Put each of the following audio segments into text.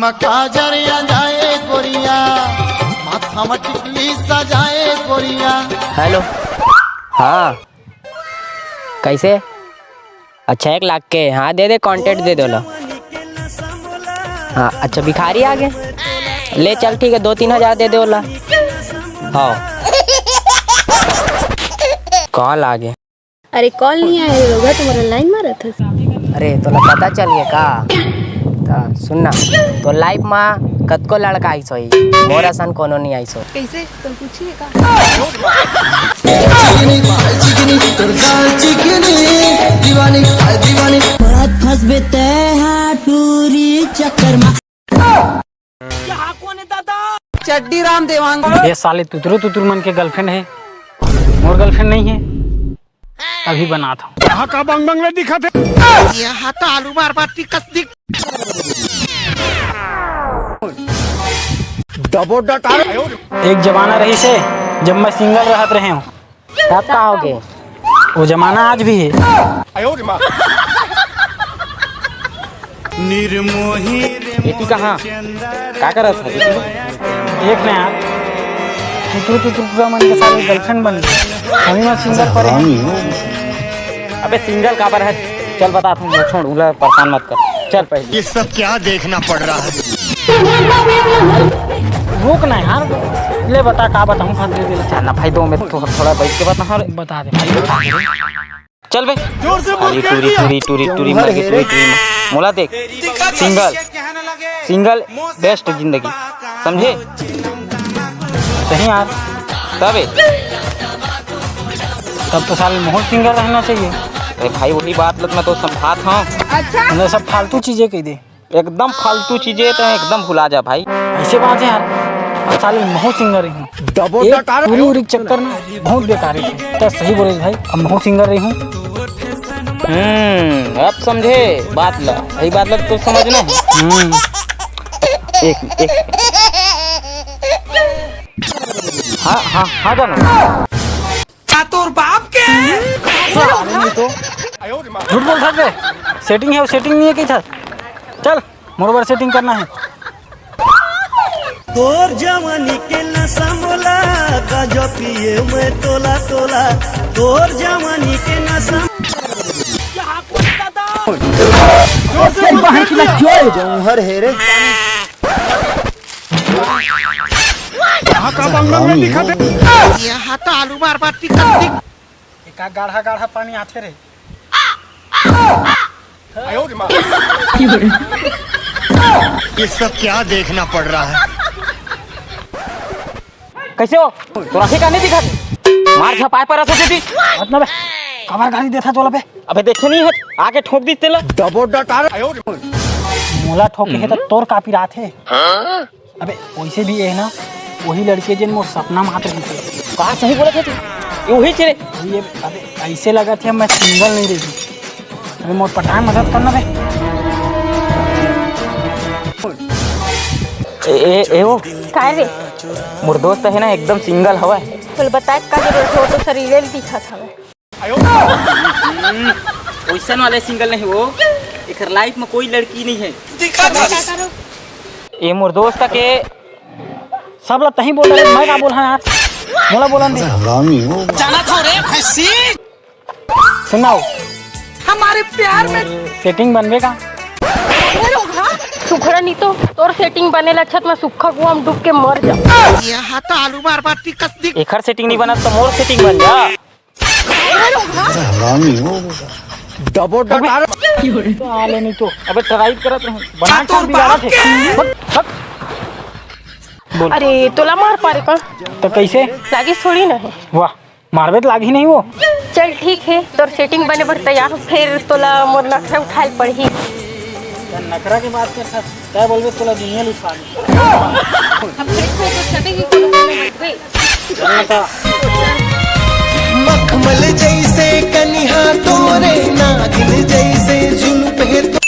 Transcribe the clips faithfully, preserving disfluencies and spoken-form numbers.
काजर या जाए गोरिया, माथा में टिकली सजाए गोरिया। हेलो। हाँ, कैसे? अच्छा, एक लाख के। हाँ, दे दे, कॉन्टैक्ट दे दे ओला। हाँ, अच्छा, भिखारी आ गए। ले चल, ठीक है, दो तीन हजार दे दे ओला। हाँ, कॉल आ गए। अरे, कॉल नहीं आए रघुआ, तुम्हारा लाइन मारत हस। अरे, तोला पता चल गया का? त सुन ना, तोर लाइफ मा कतको लड़का आइस होही, मोर असन कोनो नहीं आइस होही। कैसे? तो पूछिए का? दीवानी, दीवानी। मरत फंसबे ते हा टूरी चक्कर मा। चड्डी राम देवांग। ये साले तुतरू तुतरू मन के गर्लफ्रेंड है, मोर गर्लफ्रेंड नहीं है। अभी बनात हूँ। कहाँ का बंग बंग ले दिखत हे? ये हाथ आलू बार बार टिकस दिख। डबो डकार। एक जमाना रहिसे, जब मैं सिंगल रहत रहे हूँ। तब का होगे? वो जमाना आज भी है। निर्मोही रे एती कहाँ? का करत हस? देख ना यार, तुतरू तुतरू पूरा मन के सारे गर्लफ्रेंड बन गए। हमी मन सिंगल पड़े हैं। अबे सिंगल काबर है? चल बता, तुम छोड़, उला परेशान मत कर। चल पहले। ये सब क्या देखना पड़ रहा है? रुक ना यार, ले बता का बताऊँ, फंस गए दिल। चल ना भाई, दो मिनट तो थोड़ा बैठ के बता। हाँ रे। बता दे भाई, बता दे। चल बे। जोर से बोल, टूरी, टूरी, टूरी, टूरी, टूरी, मर गई, टूरी, टूरी, मोला देख। सिंगल, सिंगल बेस्ट जिंदगी, समझे? सही यार। तबे। तब तो साले मोहन सिंगल रहना चाहिए। अरे भाई, वही बात लत मैं तो समझात हूँ। अच्छा। मतलब सब फालतू चीजें कह दे। एकदम फालतू चीजें तो एकदम भुला जा भाई। ऐसे बात है यार, अब साले महू सिंगर रही हूँ। डबो एक डकार। टूरी उरी के चक्कर में बहुत बेकार है। तो सही बोले भाई, अब महू सिंगर रही हूँ। हम्म, अब समझे बात ला, यही बात ला तो समझना है। हम्म। एक, एक। हाँ, हाँ, हाँ, जानो। का तोर बाप के? साले नहीं तो। झूठ बोल सकते, सेटिंग है, वो सेटिंग नहीं है कहीं था। चल, मोर बर सेटिंग करना है। तोर जवानी के नशा मोला, गांजा पिए मैं तोला तोला। तोर जवानी के नशा। जोर से बोल, बहन की ना जोर। जौहर है रे। कहाँ का बंगला में दिखा दे। ये हाथ आलू बार बार टिकट दिख। एका गाढ़ा गाढ़ा पानी आथे रे। ये सब क्या देखना पड़ रहा है? कैसे हो? तोर आँखी का नहीं दिखा? मार झपाए पर रखो दीदी। मत ना बे। कमर गाली देथा तोला बे। अबे देखे नहीं है, आके ठोक दी तेला। डबो डकार। मोला ठोके है तो तोर का पिरात है। अबे वैसे भी है ना, वही लड़की जेन मोर सपना मात्र जीते। का सही बोलत हे तू? ये वही चले। ये अबे ऐसे लगत हे मैं सिंगल नहीं रही। अबे मोर पटाए मदद करना बे। ए, ए, ए ओ। काय रे? मोर दोस्त है ना, एकदम सिंगल हवय। तोला बताए का जरूरत हे, वो तो शरीरे ल दिखत हवय। वैसन वाले सिंगल नहीं वो, एकर लाइफ में कोई लड़की नहीं है। ए मोर दोस्त के सब ला तहीं बोल रहे, मैं का बोल, हाँ यार, मोला बोलन दे। हरामी हो। जाना था रे भैंसी। सुनाओ। हमारे प्यार में सेटिंग बनबे का? सुखड़ा नहीं तो तोर सेटिंग बने ला छत में सुखा कुआं में डूब के मर जा। ये हाथ आलू बार बार टिकस दिख। एकर सेटिंग नहीं बनत तो मोर सेटिंग बन जा। हरामी हो। डबो डकार। तो आ ले नहीं तो। अबे ट्राई करत रहूं। बना के बिगाड़त हे। हट, हट। बोल। अरे, तोला मार पारे का? तो कैसे? लागिस थोड़ी ना हे। वाह, मारबे तो लागी नहीं वो। चल ठीक हे, तोर सेटिंग बने बर तैयार हो, फिर तोला मोर नखरा उठाए पड़ही। नखरा के बात कर सक तैं बोलबे तोला दुनिया लुटा दे। अब फिर से तो चलेगी, कोनो कोनो बैठबे। मखमल जैसे कनिहा तोरे, नागिन जैसे जुल्फ है तो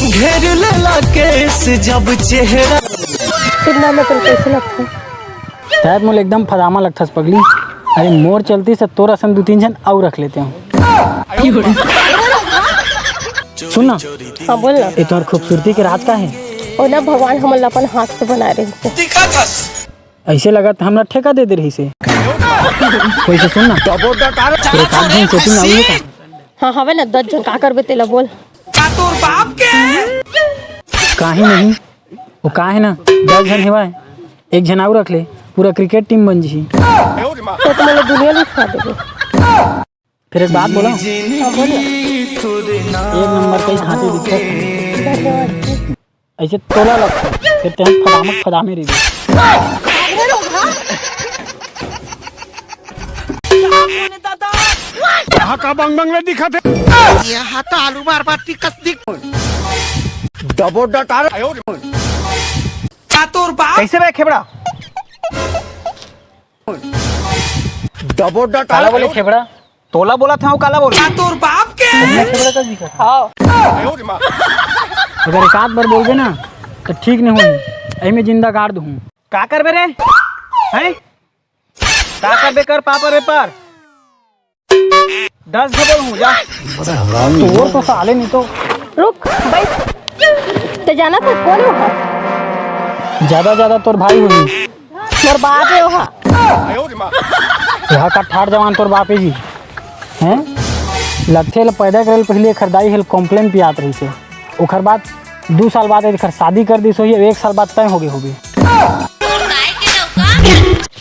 घेर लेला केस जब चेहरा। सुनना में तोर कैसे लगथे? शायद मोला एकदम फदामा लगथस पगली। अरे मोर चलती से तोर असन दू तीन झन अउ रख लेते हो। सुन ना। हाँ, बोल ना। ये तोर खूबसूरती के राज का है? ओला भगवान हमन ला अपन हाथ से बनाए रहिस हे। अइसे लगत हमला ठेका दे दे रहिस हे। वइसे सुन ना, तेरे पास भी सेटिंग आऊ हे का? हाँ, हवे ना, दस झन, का करबे तेला बोल। का तोर बाप के? काहे नहीं, वो का हे ना, दस झन हेवय, एक झन आऊ रख ले, पूरा क्रिकेट टीम बन जही। तो तुम लोग दुनिया में खा देबे। फिर एक बात बोला, हाँ, बोलो। एक नंबर का ही खांसी दिखता है। धन्यवाद। ऐसे तोला लगता है, फिर तेहन फदामक फदामे रही। यहाँ का बंग बंग में दिखा थे? यहाँ तो आलू मार मार टिकस दिख। डबो डटार। का तोर बाप? कैसे बे खेबड़ा? डबो डटार। काला बोले खेबड़ा? तोला बोला था, वो काला बोले। का तोर बाप के? तुमने खेबड़ा का दिखा था? हाँ। अगर एक आध बार बोलबे ना, तो ठीक नहीं हूँ, यही में जिंदा गाड़ दूँ। का करबे रे? हैं? का करबे कर, पापर बेपार। दस झन बोलहूँ, जा। तोर तो साले नहीं तो। रुक, बैठ। ते जानत हस कोन हे ओहा? ज्यादा ज्यादा तोर भाई होही। मोर बाप हे ओहा। ओहा का ठाठ जवान तोर बाप हे जी। हैं? लगथे ल पैदा करे ले पहले एखर दाई हे ल Complan पियात रहिस हे। ओखर बाद दू साल बाद एखर शादी कर दिस होही, अब एक साल बाद तय होगे होबे।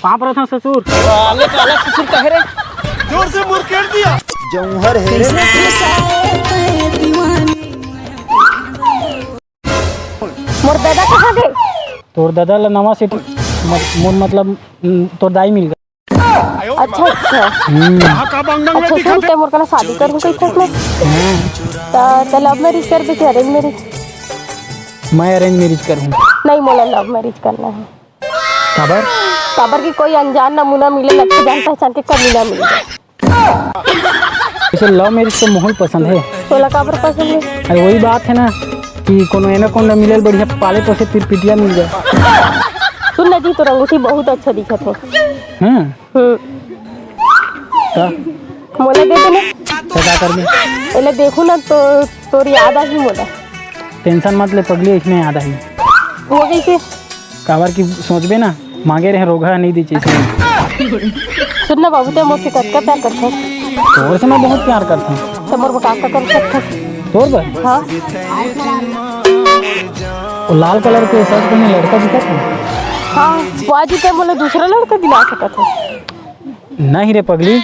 पाँव परत हँव ससुर। साले काला ससुर कहे रे। जोर से मुरकेट दिया। जौहर हे रे। मोर दादा कहाँ गे? तोर दादा ला नवा सेट, मत-, मोर मतलब, उम, तोर दाई मिल गे। अच्छा, अच्छा। हम्म। अच्छा, सुन, ते मोर करा शादी करहूँ कहिथस ना? हाँ। त, त love marriage करबे कि arrange marriage? मैं arrange marriage करहूँ। नहीं, मोला love marriage करना हे। काबर? काबर कि कोई अनजान नमूना मिले, लगथे जान पहचान के कमीना मिल जाए। इसे love marriage तो मोहू ल पसंद हे। तोला काबर पसंद हे? अरे वही बात हे ना कि कोनो एना कोन ल मिले ल बढ़िया पाले पोसे पिरपिटिया मिल जाए। सुन ना जी, तोर अंगूठी बहुत अच्छा दिखत हे। हाँ? हम्म। का? मोला दे दे ना। तो का करबे? एला देखहूँ ना तो तोर याद आही मोला। Tension मत ले पगली, अइसने याद आही। वो कइसे? काबर कि सोचबे ना, मांगे रहे रोगहा नहीं दी चीज। सुन ना बाबू, ते मोर से कतका प्यार करथस? तोर से मैं बहुत प्यार करथों। त मोर बर का का कर सकथस? तोर बर? हाँ। वो लाल colour के shirt पहने लड़का दिखत हे? हाँ, वो आज ही ते मोला दूसरा लड़का दिला सकत हे। नहीं रे पगली,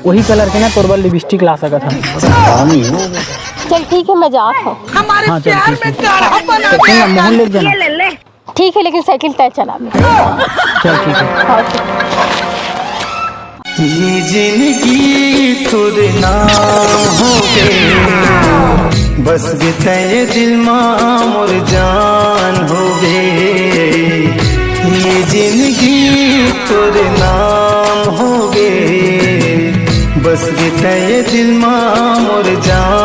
वही colour के ना तोर बर lipstick ला सकत हन। चल ठीक हे, मैं जात हँव। हाँ, चल ठीक हे। तो सुन ना, मोहू ल ले जाना। ठीक हे, लेकिन साइकिल तैं चलाबे। चल ठीक हे। हाँ, चल। ये जिंदगी तोर नाम होगे, बस गे तैं ये दिल मा मोर जान होगे। ये जिंदगी तोर नाम होगे, बस गे तैं ये दिल मा मोर जान